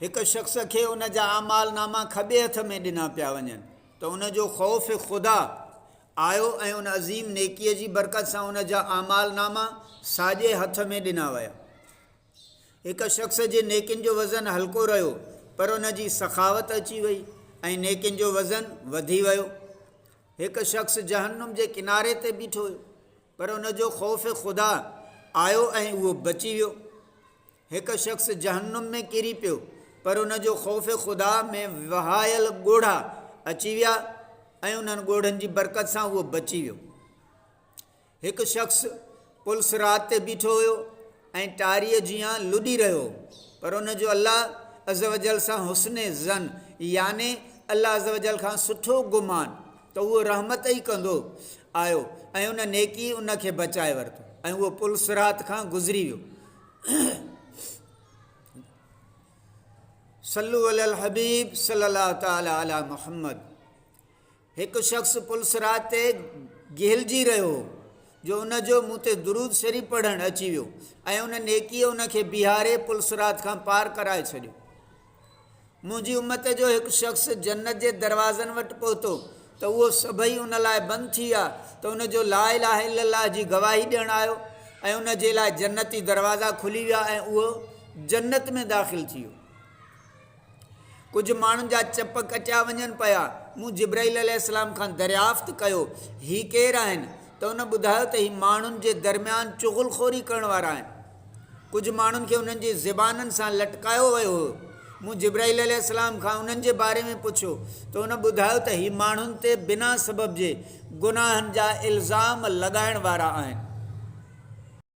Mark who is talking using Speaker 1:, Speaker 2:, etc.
Speaker 1: هڪ شخص کي ان جا اعمال ناما کٻي هٿ ۾ ڏنا پيا وڃن ته ان جو خوف خدا آيو ۽ ان عظيم نيڪيء جي برڪت سان ان جا اعمال ناما ساڄي هٿ ۾ ڏنا ويا. هڪ شخص جي نيڪين جو وزن هلڪو رهيو پر ان جي سخاوت اچي وئي ۽ نيڪين جو وزن وڌي ويو. هڪ شخص جهنم جي ڪناري تي بيٺو هيو پر ان جو خوف خدا آيو ۽ اهو بچي ويو. هڪ شخص جهنم ۾ ڪري پيو پر ان جو خوف خدا ۾ وهايل ڳوڙها اچي ويا ۽ انهن ڳوڙهن جي برڪت سان اهو بچي ويو. هڪ شخص پل صراط تي بيٺو هيو ۽ ٽاريء جيان لڏي رهيو هو پر ان جو الله عزوجل سان حسن ظن يعني الله عزوجل کان سٺو گمان ته اهو رحمت ئي ڪندو آيو ۽ ان نيڪي ان کي بچائي ورتو ۽ اهو پل صراط کان گذري ويو. صلو علی الحبيب صلي الله تعالي علي محمد هڪ شخص پل صراط تي گهلجي رهيو هو جو ان جو مون تي درود شريف پڙهڻ اچي ويو ۽ ان نيڪيء ان کي بيهاري پل صراط کان پار ڪرائي ڇڏيو. منهنجي امت جو هڪ شخص جنت جي دروازن وٽ پهتو ته اهو سڀئي ان لاء بند ٿي ويا ته ان جو لا اله الا الله جي گواهي ڏيڻ آيو ۽ ان جي لاء جنتي دروازا کلي ويا ۽ اهو جنت ۾ داخل ٿي ويو. ڪجهه ماڻهن جا چپ ڪٽيا وڃن پيا. مون جبرائيل عليه السلام کان دريافت ڪيو، هي ڪير آهن؟ ته ان ٻڌايو ته هي ماڻهن جي درميان چغل خوري ڪرڻ وارا آهن. ڪجهه ماڻهن کي انهن جي زبانن سان لٽڪايو ويو هيو. مون جبرائيل عليه السلام کان انهن جي باري ۾ پڇيو ته ان ٻڌايو ته هي ماڻهن تي بنا سبب جي گناهن جا الزام لڳائڻ وارا آهن.